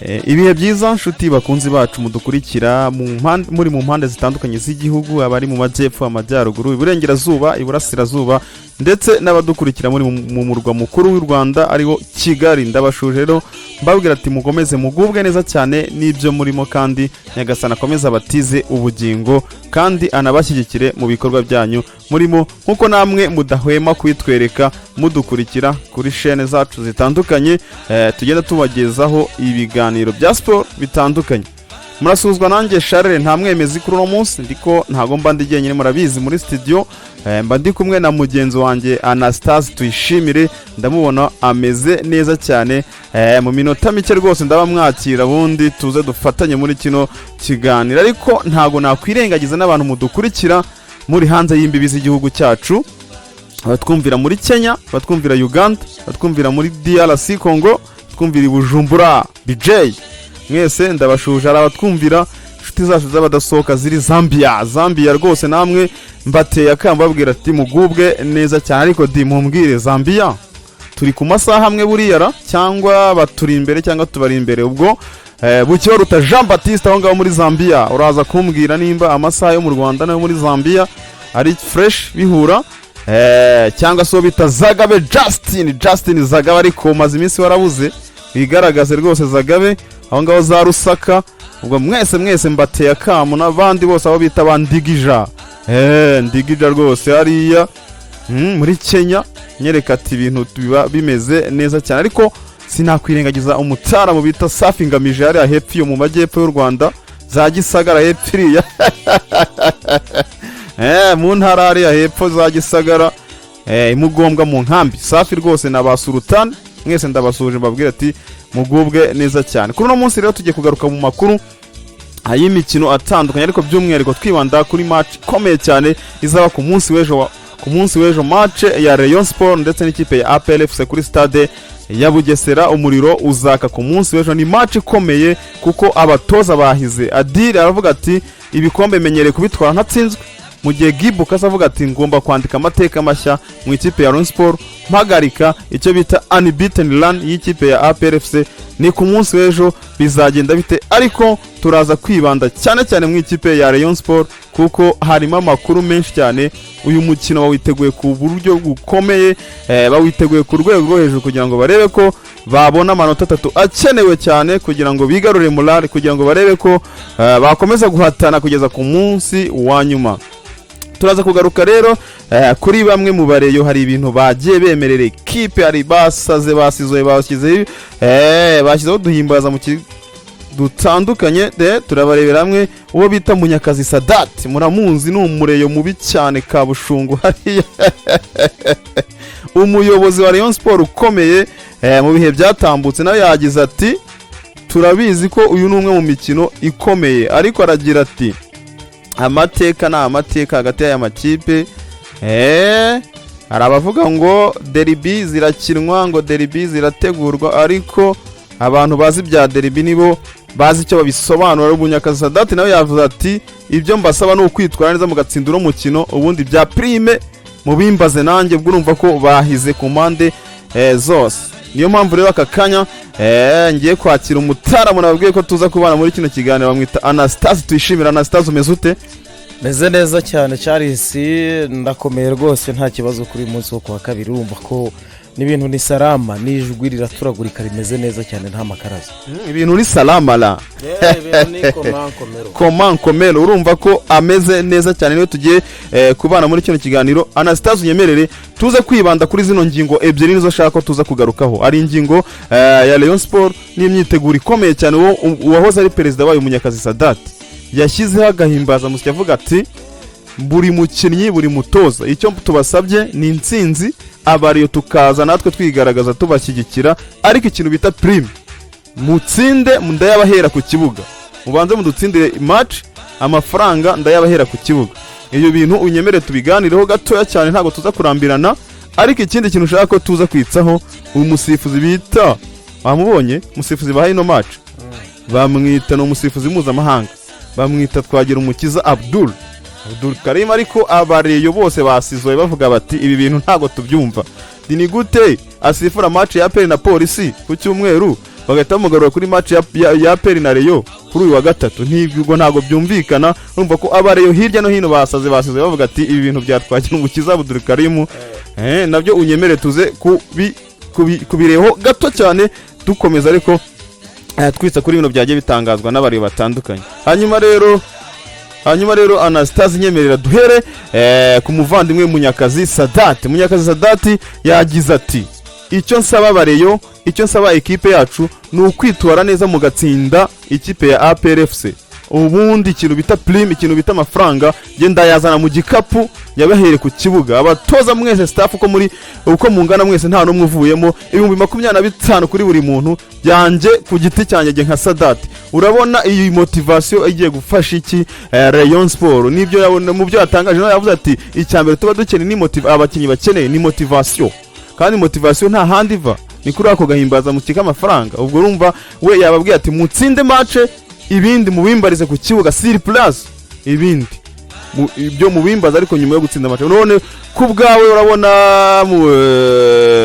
Ibihe byiza nshuti bakunzi bacu mudukurikira muri mu mpande zitandukanye z'igihugu, abari mu majyepfo, amajyaruguru, iburengerazuba, iburasirazuba, ndetse n'abadukurikira muri mu murwa mukuru w'u Rwanda ariwo Kigali. Ndabashuje rero mbabwira ati mukomeze mugubwe neza cyane n'ibyo murimo, kandi Nyagasani akomeze abatize ubugingo kandi anabashyigikire mu bikorwa byanyu murimo, nk'uko namwe mudahwema kwitwereka mudukurikira kuri shene zacu zitandukanye, tugenda tubagezaho ibiganiro bya siporo bitandukanye. Murasuhuzwa nanjye Charles nta mwemezi. Kuri uno munsi ndiko ntago mba ndi jyenyine, murabizi, muri studio mba ndi kumwe na mugenzi wanjye Anastase Tuyishimire. Ndamubona ameze neza cyane. Mu minota mike rwose ndaba mwakira, ubundi tuze dufatanye muri kino kiganiro. Ariko ntago nakwirengagiza n'abantu mudukurikira muri hanze y'imbibi z'igihugu cyacu, abatwumvira muri Kenya, abatwumvira Uganda, abatwumvira muri DRC Congo, abatwumvira i Bujumbura, BJ, mwese ndabashuje. Hari abatwumvira, inshuti zacu z'abadasohoka ziri Zambia. Zambia rwose namwe mbateye akamo, mbabwira ati mugubwe neza cyane. Ariko di mumbwire, Zambia turi ku masaha amwe buriya ra, cyangwa baturi imbere cyangwa tubari imbere? Ubwo Bucyoruta Jean Baptiste aho ngaho muri Zambia, uraza kumbwira nimba amasaha yo mu Rwanda n'ayo muri Zambia ari fresh bihura, cyangwa se uwo bita Zagabe Justin, Justin Zagabe, ariko umaze iminsi warabuze, wigaragaze rwose Zagabe aho ngaho za Rusaka. Ubwo mwese mwese mbateye akamu, n'abandi bose aho bita ba Ndigija, Ndigija rwose hariya muri Kenya, nyereka ati ibintu biba bimeze neza cyane. Ariko sinakwirengagiza umutaramu bita Safi Ngamije hariya hepfo iyo mu majyepfo y'u Rwanda, za Gisagara hepfo iriya, mu ntara hariya hepfo za Gisagara, imugombwa mu nkambi. Safi rwose na ba Sultan mwese ndabasuhuje, mbabwira ati mugubwe neza cyane. Kuri uno munsi rero tugiye kugaruka mu makuru y'imikino atandukanye, ariko by'umwihariko twibanda kuri match ikomeye cyane izaba ku munsi w'ejo, match ya Rayon Sport ndetse n'ikipe ya APR FC kuri stade ya Bugesera. Umuriro uzaka ku munsi w'ejo. Ni match ikomeye kuko abatoza bahize. Adil aravuga ati ibikombe menyereye kubitwara ntatsinzwe, mu gihe Gibu Kasa avuga ati ngomba kwandika amateka mashya mu ikipe ya Rayon Sport, mpagarika icyo bita unbeaten run y'ikipe ya APR FC. Ni ku munsi w'ejo, bizagenda bite? Ariko turaza kwibanda cyane cyane mu ikipe ya Rayon Sport kuko harimo amakuru menshi cyane. Uyu mukino bawiteguye ku buryo bukomeye, bawiteguye ku rwego rwo hejuru kugira ngo barebe ko babona amanota 3 akenewe cyane kugira ngo bigarure morale, kugira ngo barebe ko bakomeza guhatana kugeza ku munsi wa nyuma. Turaza kugaruka rero kuri bamwe mu bareyo, hari ibintu bagiye bemerera ekipe, hari basaze basizoye, bashyizeho bashyizeho uduhimbaza mu dutandukanye de. Turabarebera hamwe uwo bita Munyakazi Sadati, muramuzi, ni umureyo mubi cyane kabushungu hariya, umuyobozi wa Rayon Sport ukomeye mu bihe byatambutse. Nawe yagize ati turabizi ko uyu ni umwe mu mikino ikomeye, ariko aragira ati amateka ni amateka hagati y'aya makipe. Hari abavuga ngo derby zirakinwa, ngo derby zirategurwa, ariko abantu bazi ibya derby nibo bazi icyo babisobanura. Munyakazi Sadati nawe yavuze ati ibyo mbasaba ni ukwitwara neza mugatsinda uno mukino, ubundi bya prime mubimbaze nanjye. Ubwo urumva ko bahize ku mpande zose. Niyo mpamvu rero aka kanya ngiye kwakira umutaramu nababwiye ko tuza kubana muri kino kiganiro, bamwita Anastase Tuyishimira. Anastase, umeze ute? Meze neza cyane Charles, ndakomeye rwose, nta kibazo. Kuri uyu munsi wo kuwa kabiri urumva ko n'ibintu ni salama, n'ijwi riraturagurika, rimeze neza cyane, nta makaraza. Ibintu ni salama la. Ibintu ni komankomero. Komankomero, urumva ko ameze neza cyane, niyo tugiye kubana muri kino kiganiro. Anastase, unyemerere tuze kwibanda kuri zino ngingo ebyiri, nizo nshaka ko tuza kugarukaho. Ari ingingo ya Rayon Sport n'imyiteguro ikomeye cyane, uwo uwahoze ari perezida wayo Munyakazi Sadati yashyizeho agahimbazamusyi, avuga ati buri mukinnyi, buri mutoza, icyo tubasabye ni intsinzi, abariyo tukaza natwe twigaragaza tubashyigikira, ariko ikintu bita prime, mutsinde ndayabahera ku kibuga, mubanze mudutsindire match, amafaranga ndayabahera ku kibuga. Ibyo bintu unyemere tubiganireho gatoya cyane, ntabwo tuza kurambirana. Ariko ikindi kintu ushaka ko tuza kwitsaho, umusifuzi bita, wamubonye, umusifuzi bahaye ino match, bamwita, ni umusifuzi mpuzamahanga, bamwita Twagira Umukiza Abdul, Abdul Karim. Ariko abareyo bose basizoye, bavuga bati ibi bintu ntabwo tubyumva. Ni gute asifura match ya APR na Polisi ku cyumweru? Bagahita bamugarura kuri match ya APR na Rayon kuri uyu wa gatatu. Ntibwo ntabwo byumvikana. Urumva ko aba Rayon hirya no hino basaze, basize bavuga ati: "Ibi bintu byatwakira umukiza Abdul Karim." Nabyo unyemere tuze kubireho gato cyane dukomeza, ariko twitsa kuri bino byagiye bitangazwa n'abareba batandukanye. Hanyuma rero Anastase, nyemerera duhere ku muvandimwe Munyakazi Sadati. Munyakazi Sadati yagize ati: "Icyo nsaba aba Rayon, icyo nsaba ekipe yacu ni ukwitwara neza mugatsinda ikipe ya APRFC. Ubundi ikintu bita prime, ikintu bita amafaranga, genda yazana mu gikapu yabahere ku kibuga. Abatoza mwese, staff uko muri, uko mungana mwese, nta n'umwe uvuyemo, 25,000 kuri buri muntu byanjye ku giti cyanjye nge nka Sadati." Urabona iyi motivation igiye gufasha iki Rayon Sport? Nibyo yabona mu byo yatangaje. Nawe yavuze ati: "Icya mbere tuba dukeneye ni abakinnyi bakeneye ni motivation, kandi motivation nta handi iva, ni kuri ako gahimbaza mu k'amafaranga." Ubwo urumva we yababwiye ati: "Mutsinde match, ibindi mubimbarize ku kibuga sur place, ibindi ibyo mubimbaza ariko nyuma yo gutsinda match." None ku bwawe urabona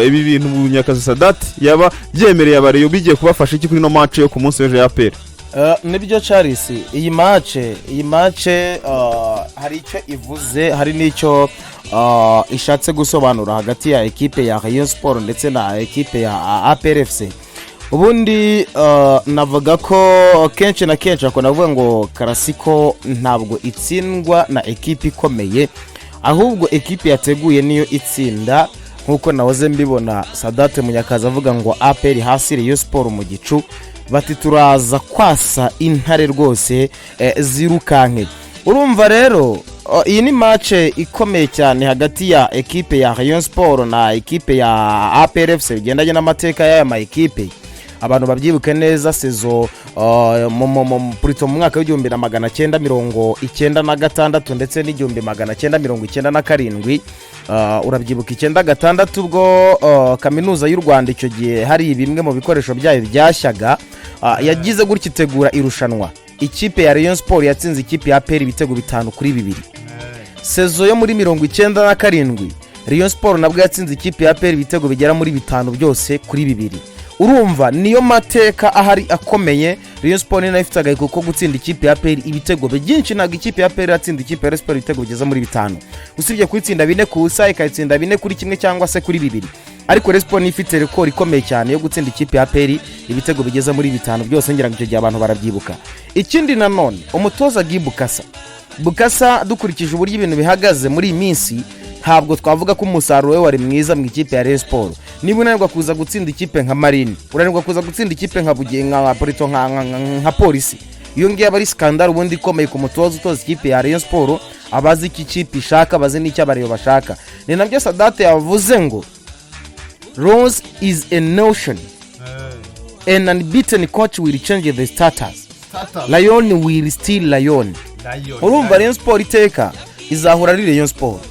ibi bintu Munyakazi Sadati yaba yemereye aba Rayon bigiye kubafasha iki kuri ino match yo ku munsi w'ejo ya APR? Nibyo Charles, iyi match hari icyo ivuze, hari n'icyo ishatse gusobanura hagati ya ekipe ya Rayon Sport ndetse na ekipe ya APRFC. Ubundi navuga ko kenshi na kenshi bakunda kuvuga ngo Classico ntabwo itsindwa na ekipe ikomeye, ahubwo ekipe yateguye niyo itsinda. Nk'uko nahoze mbibona Sadate Munyakazi avuga ngo APR hasi, Rayon Sport mu gicu, bati turaza kwasa intare rwose, zirukanke. Urumva rero iyi ni match ikomeye cyane hagati ya ekipe ya Rayon Sport na ekipe ya APRFC, bigendanye n'amateka y'aya ma ekipe. Abantu babyibuke neza, saison plutôt mu mwaka w'1996 ndetse n'1997. Urabyibuka 96 ubwo Kaminuza y'u Rwanda icyo gihe hari bimwe mu bikoresho byayo byashyaga, yagize gutya itegura irushanwa, ikipe ya Rayon Sport yatsinze ikipe ya APR ibitego 5-2. Saison yo muri 97, Rayon Sport nabwo yatsinze ikipe ya APR ibitego bigera muri bitanu byose kuri bibiri. Urumva niyo mateka ahari akomeye. Rayon Sport ni nayo ifite agahigo ko gutsinda ikipe ya APR ibitego byinshi. Ntabwo ikipe ya APR yatsinda ikipe ya Rayon Sport ibitego bigeze muri bitanu, usibye kuyitsinda 4-0, ikayitsinda 4-1 cyangwa se kuri bibiri. Ariko Rayon Sport niyo ifite record ikomeye cyane yo gutsinda ikipe ya APR ibitego bigeze muri bitanu byose. Ngira ngo icyo gihe abantu barabyibuka. Ikindi nanone, umutoza Guy Bukasa, Bukasa, dukurikije uburyo ibintu bihagaze muri iyi minsi, ntabwo twavuga ko umusaruro we wari mwiza mu ikipe ya Rayon Sport. Niba unanirwa kuza gutsinda ikipe nka Marine, unanirwa kuza gutsinda ikipe nka Buge, nka Porto, nka Polisi, iyo ngiyo aba ari scandale ubundi ikomeye ku mutoza utoza ikipe ya Rayon Sport. Abazi icyo ikipe ishaka, abazi n'icyo aba Rayon bashaka. Ni nabyo Sadate yavuze ngo: "Rose is a notion, an unbeaten coach will change the status. Lion will still lion." Urumva Rayon Sport iteka izahora ari Rayon Sport.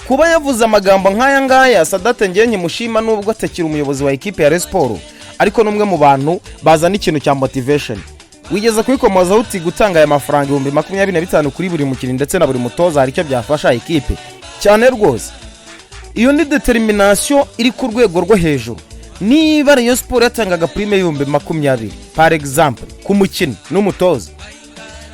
Kuba yavuze amagambo nk'aya ngaya Sadate, ngewe nkimushima nubwo atakiri umuyobozi wa ekipe ya Rayon Sport, ariko ni umwe mu bantu bazana ikintu cya motivation. Wigeze kubikomozaho uti gutanga aya mafaranga 25,000 kuri buri mukinnyi ndetse na buri mutoza hari icyo byafasha ekipe cyane rwose. Iyo ni determination iri ku rwego rwo hejuru. Niba Rayon Sport yatangaga prime y'20,000 par exemple ku mukinnyi n'umutoza,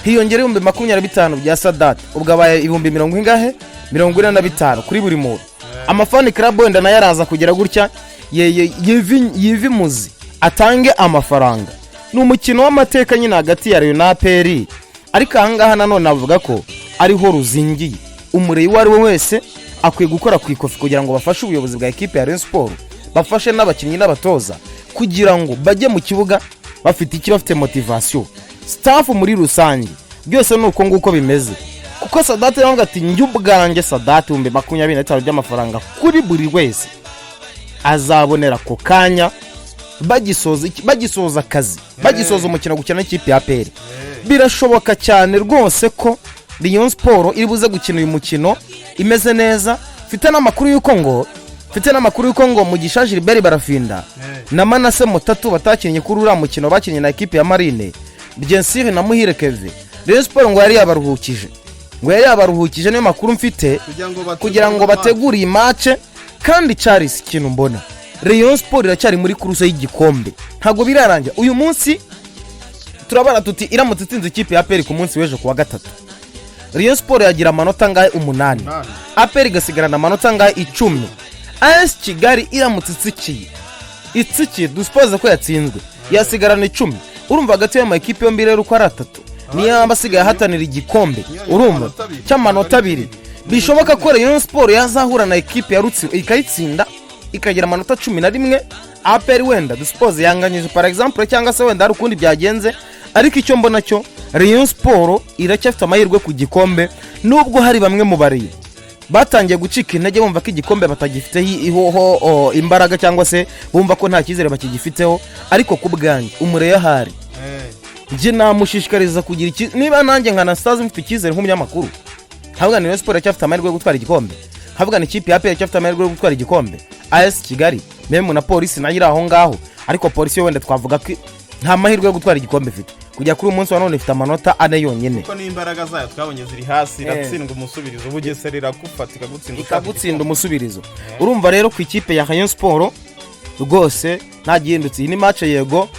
hiyongera 25,000 bya Sadati, ubwo abaye ibihumbi mirongo ingahe? 45 kuri buri muntu. Ama fan club wenda nayo araza kugira gutya yive imuzi atange amafaranga. Ni umukino w'amateka nyine hagati ya Rayon na APR. Ariko ahangaha nanone avuga ko ariho ruzingiye. Umu Rayon uwo ari we wese akwiye gukora ku ikofi kugira ngo bafashe ubuyobozi bwa ekipe ya Rayon Sport, bafashe n'abakinnyi n'abatoza kugira ngo bajye mu kibuga bafite iki? Bafite motivation. Staff muri rusange byose ni uko nguko bimeze, kuko Sadate yavuga ati: "Njye ubwanjye Sadate, 25,000 by'amafaranga kuri buri wese azabonera ako kanya bagisoza akazi, bagisoza umukino gukina n'ikipe ya APR." Birashoboka cyane rwose ko Rayon Sport iri buze gukina uyu mukino imeze neza. Mfite n'amakuru y'uko ngo Mugisha Gilbert Barafinda na Manase Mutatu batakinnye kuri uriya mukino bakinnye na ekipe ya Marine, bien sûr na Muhire Keve. Rayon Sport ngo yari yabaruhukije, niyo makuru mfite, kugira ngo bategure iyi match. Kandi Charles, ikintu mbona Rayon Sport iracyari muri course y'igikombe, ntabwo birarangira. Uyu munsi turabona tuti iramutse itsinze ikipe ya APR ku munsi w'ejo ku wa gatatu, Rayon Sport yagira amanota angahe? 8. APR igasigarana amanota angahe? 10. AS Kigali iramutse itsikiye, dusipoze ko yatsinzwe, yasigarana 10. Urumva hagati y'ama ekipe yombi rero uko ari atatu, niyo yaba asigaye ahatanira igikombe, urumva cy'amanota 2, bishoboka ko Rayon Sport yazahura na ekipe ya Rutsiro ikayitsinda, ikagira amanota 11. APR wenda dusipoze yanganyije, par exemple, cyangwa se wenda hari ukundi byagenze. Ariko icyo mbona cyo, Rayon Sport iracyafite amahirwe ku gikombe, nubwo hari bamwe mu bariye batangiye gucika intege, bumva ko igikombe batagifiteho imbaraga, cyangwa se bumva ko nta cyizere bakigifiteho. Ariko ku bwanjye, umureyo ahari, njye namushishikariza kugira iki, niba nanjye nka Anastase mfite icyizere nk'umunyamakuru, nkavuga ni Rayon Sport iracyafite amahirwe yo gutwara igikombe, nkavuga ni ikipe ya APR iracyafite amahirwe yo gutwara igikombe, AS Kigali, même na Polisi nayo iri aho ngaho. Ariko Polisi yo wenda twavuga ko nta mahirwe yo gutwara igikombe ifite kujya kuri uyu munsi wa none, ifite amanota 4 yonyine. Kuko n'imbaraga zayo twabonye ziri hasi, iratsindwa umusubirizo, Bugesera iragufata ikagutsinda. Ikagutsinda umusubirizo. Urumva rero ku ikipe ya Rayon Sport rwose nta gihindutse. Iyi ni match yego,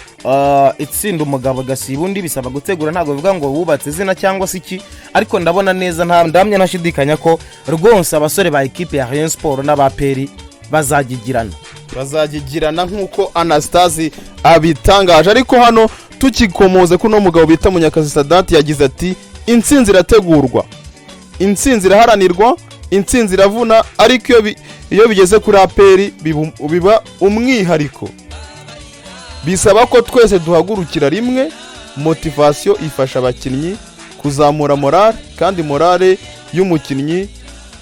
itsinda umugabo agasiba undi, bisaba gutegura, ntabwo bivuga ngo wubatse izina cyangwa se iki. Ariko ndabona neza, nta ndamya ntashidikanya ko rwose abasore ba ekipe ya Rayon Sport n'aba APR bazagigirana. Bazagigirana nk'uko Anastase abitangaje. Ariko hano tukikomoze ko uno mugabo bita Munyakazi Sadati yagize ati: "Intsinzi irategurwa, intsinzi iraharanirwa, intsinzi iravuna, ariko iyo bigeze kuri APR biba umwihariko. Bisaba ko twese duhagurukira rimwe. Motivation ifasha abakinnyi kuzamura morale, kandi morale y'umukinnyi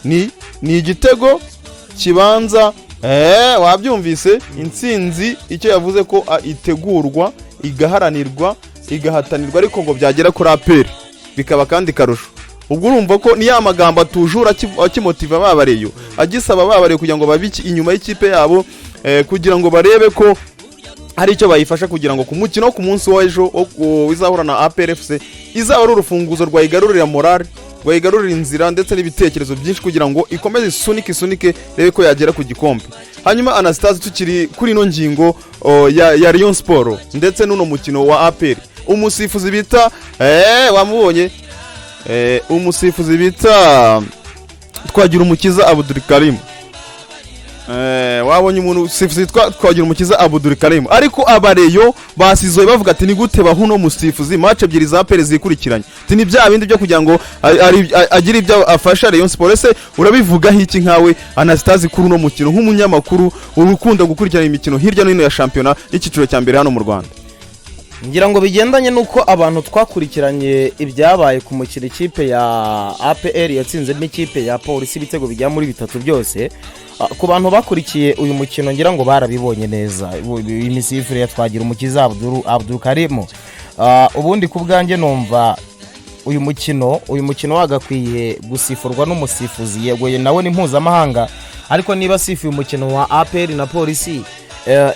ni igitego kibanza." Wabyumvise, intsinzi icyo yavuze ko itegurwa, igaharanirwa, igahatanirwa, ariko ngo byagera kuri APR bikaba kandi karusho. Ubwo urumva ko ni ya magambo atujura akimotiva babareyo, agisaba babareyo kugira ngo babe inyuma y'ikipe yabo, kugira ngo barebe ko hari icyo bayifasha, kugira ngo ku mukino wo ku munsi w'ejo izahura na APR FC izaba ari urufunguzo rwayigarurira morale, rwayigarurira inzira ndetse n'ibitekerezo byinshi, kugira ngo ikomeze isunike isunike, rebe ko yagera ku gikombe. Hanyuma Anastase, tukiri kuri ino ngingo ya Rayon Sport ndetse n'uno mukino wa APR, umusifuzi bita wamubonye, umusifuzi bita Twagirumukiza Abudurikarim. Wabonye umuntu usifuzi witwa Twagirumukiza Abudurikarim, ariko abareyo basizoye bavuga ati: "Ni gute baha uno musifuzi match ebyiri za APR zikurikiranye?" Ati: "Ni bya bindi byo kugira ngo agire ibyo afasha Rayon Sport." Ese urabivugaho iki nkawe Anastase kuri uno mukino, nk'umunyamakuru ukunda gukurikirana imikino hirya no hino ya shampiyona y'icyiciro cya mbere hano mu Rwanda? Ngira ngo bigendanye n'uko abantu twakurikiranye ibyabaye ku mukino ikipe ya APR yatsinzemo ikipe ya Polisi ibitego bigera muri bitatu byose. Ku bantu bakurikiye uyu mukino, ngira ngo barabibonye neza imisifure ya Twagirumukiza Abdul Karimu. Ubundi ku bwanjye numva uyu mukino wagakwiye gusifurwa n'umusifuzi, yego nawe ni mpuzamahanga, ariko niba asifuye umukino wa APR na Polisi,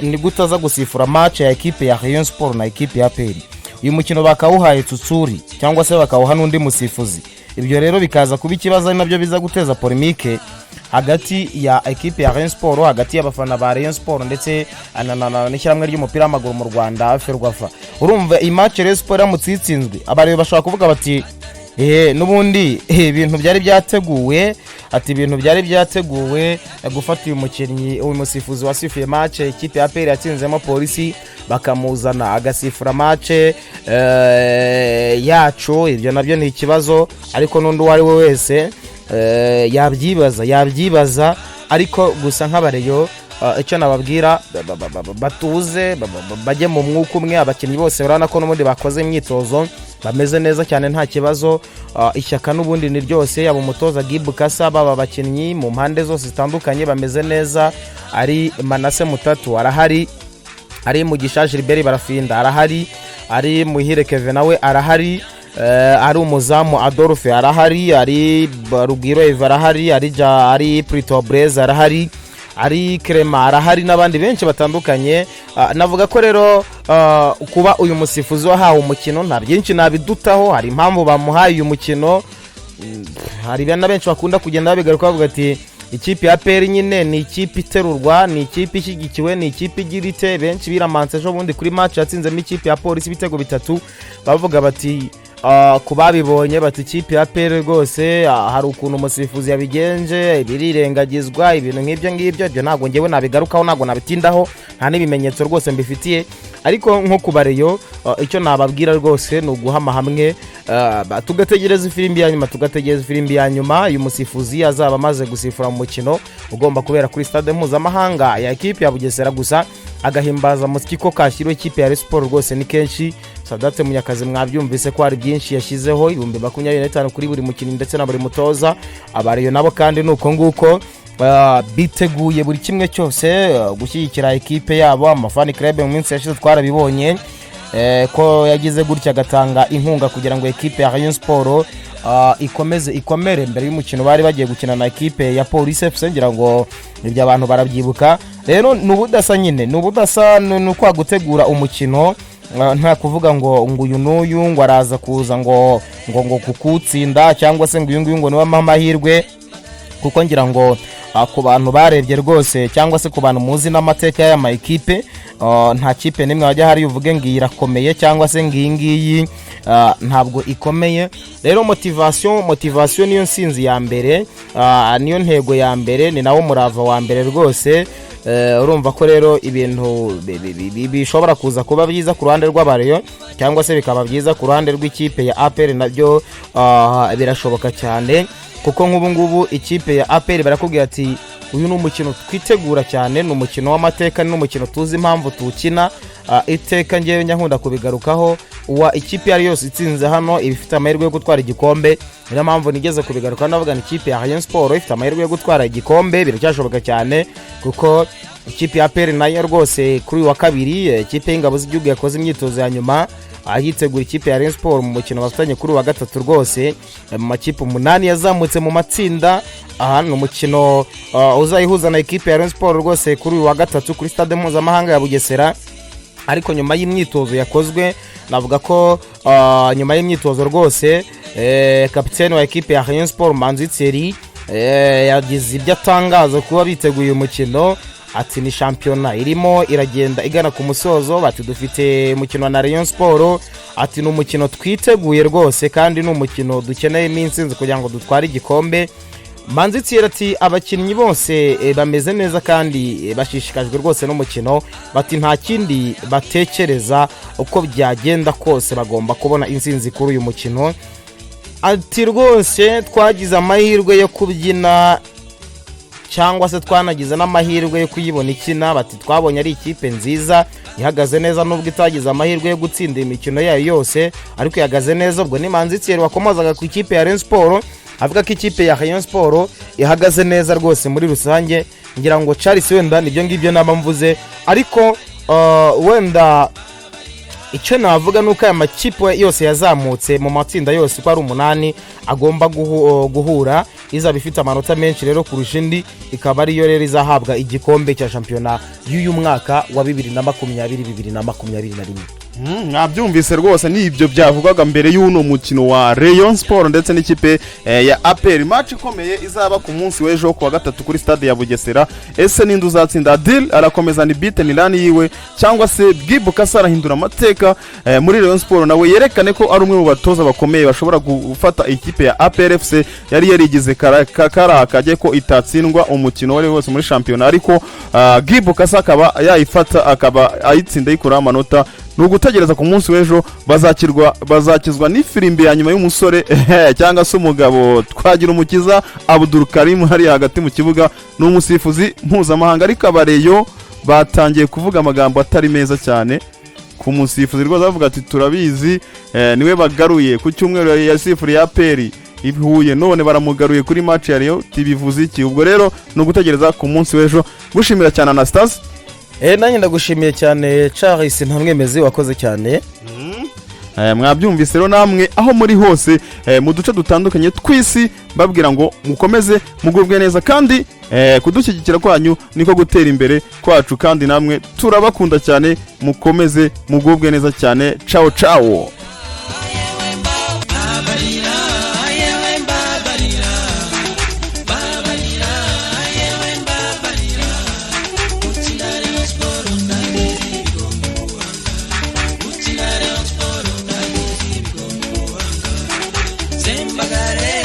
ni gute aza gusifura match ya ekipe ya Rayon Sport na ekipe ya APR? Uyu mukino bakawuhaye Tsutsuri cyangwa se bakawuha n'undi musifuzi. Ibyo rero bikaza kuba ikibazo, ari nabyo biza guteza polémique hagati ya ekipe ya Rayon Sport, hagati y'abafana ba Rayon Sport ndetse n'ishyirahamwe ry'umupira w'amaguru mu Rwanda, FERWAFA. Urumva iyi match Rayon Sport iramutse itsinzwe, abareba bashobora kuvuga bati: "N'ubundi ibintu byari byateguwe." Ati: "Ibintu byari byateguwe, gufata uyu mukinnyi, uyu musifuzi wasifuye match ikipe ya APR yatsinzemo Polisi, bakamuzana agasifura match yacu." Ibyo nabyo ni ikibazo, ariko n'undi uwo ari we wese yabyibaza. Ariko gusa nk'abareyo, icyo nababwira, batuze, bajye mu mwuka umwe. Abakinnyi bose urabona ko n'ubundi bakoze imyitozo, bameze neza cyane, nta kibazo. Ishyaka n'ubundi ni ryose, yaba umutoza Gibu Kasa, baba abakinnyi mu mpande zose zitandukanye bameze neza. Ari Manase Mutatu arahari, ari Mugisha Gilbert Barafinda arahari, ari Muhire Keve nawe arahari, ari umuzamu Adolphe arahari, ari Rugwiro Eva arahari, ari Prito Breze arahari, ari Clement arahari, n'abandi benshi batandukanye. Navuga ko rero kuba uyu musifuzi wahawe umukino, nta byinshi nabidutaho, hari impamvu bamuhaye uyu mukino. Hari na benshi bakunda kugenda babigaruka bavuga ati: Ikipe ya APR nyine ni ikipe iterurwa, ni ikipe ishyigikiwe, ni ikipe igira ite. Benshi biramanse ejo bundi kuri match yatsinzemo ikipe ya Polisi ibitego 3, bavuga bati ku babibonye bati ikipe ya APR rwose hari ukuntu umusifuzi yabigenje birirengagizwa, ibintu nk'ibyo ngibyo. Ibyo ntabwo ngewe nabigarukaho, ntabwo nabitindaho, nta n'ibimenyetso rwose mbifitiye. Ariko nko ku bareyo, icyo nababwira rwose ni uguhama hamwe, tugategereza ifirimbi ya nyuma, tugategereza ifirimbi ya nyuma uyu musifuzi azaba amaze gusifura mu mukino ugomba kubera kuri stade mpuzamahanga ya ekipe ya Bugesera. Gusa agahimbaza musyi ko kashyiriwe ikipe ya Rayon Sport rwose ni kenshi. Sadate Munyakazi mwabyumvise ko hari byinshi yashyizeho, 25,000 kuri buri mukinnyi ndetse na buri mutoza. Abareyo nabo kandi ni uko nguko, biteguye buri kimwe cyose gushyigikira ekipe yabo. Ama fan club mu minsi yashize twarabibonye ko yagize gutya agatanga inkunga kugira ngo ekipe ya Rayon Sport ikomeze ikomere mbere y'umukino bari bagiye gukina na ekipe ya Police FC. Ngira ngo ibyo abantu barabyibuka. Rero ni ubudasa nyine, ni ubudasa, ni ukwa gutegura umukino, nta kuvuga ngo uyu n'uyu ngo araza kuza ngo kuwutsinda cyangwa se ngo uyu nguyu ngo niwe ampa amahirwe, kuko ngira ngo ku bantu barebye rwose cyangwa se ku bantu muzi n'amateka y'aya ma ekipe, nta kipe n'imwe wajya hariya uvuge ngo iyi irakomeye cyangwa se ngo iyi ngiyi ntabwo ikomeye. Rero motivation niyo nsinzi ya mbere, niyo ntego ya mbere, ni nawo murava wa mbere rwose. Urumva ko rero ibintu bishobora kuza kuba byiza ku ruhande rw'abareyo cyangwa se bikaba byiza ku ruhande rw'ikipe ya APR, nabyo birashoboka cyane, kuko nk'ubu ngubu ikipe ya APR barakubwira ati uyu ni umukino twitegura cyane, ni umukino w'amateka, ni umukino tuzi impamvu tuwukina. Iteka ngewe nkunda kubigarukaho, uwa ikipe iyo ari yose itsinze hano iba ifite amahirwe yo gutwara igikombe. Niyo mpamvu nigeze kubigarukaho ndavuga ni ikipe ya Rayon Sport ifite amahirwe yo gutwara igikombe, biracyashoboka cyane, kuko ikipe ya APR nayo rwose kuri uyu wa kabiri, ikipe y'ingabo z'igihugu yakoze imyitozo ya nyuma ahitegura ikipe ya Rayon Sport mu mukino bafitanye kuri uyu wa gatatu rwose. Mu makipe 8 yazamutse mu matsinda, aha ni umukino uzayihuza na ekipe ya Rayon Sport rwose kuri uyu wa gatatu kuri stade mpuzamahanga ya Bugesera. Ariko nyuma y'imyitozo yakozwe, navuga ko nyuma y'imyitozo rwose, kapitene wa ekipe ya Rayon Sport Manzi Thierry yagize ibyo atangaza kuba biteguye umukino. Ati ni shampiyona irimo iragenda igana ku musozo, bati dufite umukino na Rayon Sport, ati ni umukino twiteguye rwose kandi ni umukino dukeneyemo intsinzi kugira ngo dutware igikombe. Manzi Thierry ati abakinnyi bose bameze neza kandi bashishikajwe rwose n'umukino, bati nta kindi batekereza, uko byagenda kose bagomba kubona intsinzi kuri uyu mukino. Ati rwose twagize amahirwe yo kubyina cyangwa se twanagize n'amahirwe yo kuyibona ikina, bati twabonye ari ikipe nziza ihagaze neza nubwo itagize amahirwe yo gutsinda imikino yayo yose, ariko ihagaze neza. Ubwo ni Manzi Thierry wakomozaga ku ikipe ya Rayon Sport, avuga ko ikipe ya Rayon Sport ihagaze neza rwose muri rusange. Ngira ngo Charles wenda nibyo ngibyo naba mvuze, ariko wenda icyo navuga ni uko aya makipe yose yazamutse mu matsinda yose uko ari 8 agomba guhura, izaba ifite amanota menshi rero kurusha indi ikaba ariyo rero izahabwa igikombe cya shampiyona y'uyu mwaka wa 2020 2021. Mwabyumvise rwose, ni ibyo byavugwaga mbere y'uno mukino wa Rayon Sport ndetse n'ikipe ya APR, match ikomeye izaba ku munsi w'ejo ku wa gatatu kuri stade ya Bugesera. Ese ninde uzatsinda? Adil arakomeza ni beaten run yiwe, cyangwa se Guy Bukasa arahindura amateka muri Rayon Sport, nawe yerekane ko ari umwe mu batoza bakomeye bashobora gufata ikipe ya APR FC yari yarigize kara kajye ko itatsindwa umukino uwo ari wo wose muri shampiyona, ariko Guy Bukasa akaba yayifata akaba ayitsinda ayikuraho amanota. Ni ugutegereza ku munsi w'ejo, bazakizwa n'ifirimbi ya nyuma y'umusore cyangwa se umugabo Twagira Umukiza Abdul Karim hariya hagati mu kibuga, ni umusifuzi mpuzamahanga. Ariko abareyo batangiye kuvuga amagambo atari meza cyane ku musifuzi rwose, bavuga ati turabizi, niwe bagaruye ku cyumweru yasifuriye APR i Huye, none baramugaruye kuri match ya Rayon, tibivuze iki? Ubwo rero ni ugutegereza ku munsi w'ejo. Gushimira cyane Anastase. Nanjye ndagushimiye cyane Charles Ntamwemezi, wakoze cyane. Mwabyumvise rero namwe aho muri hose mu duce dutandukanye tw'isi, babwira ngo mukomeze mugubwe neza kandi kudushyigikira kwanyu niko gutera imbere kwacu, kandi namwe turabakunda cyane, mukomeze mugubwe neza cyane. Ciao ciao. Babarira, yewe mbabarira, babarira. Duhamagare.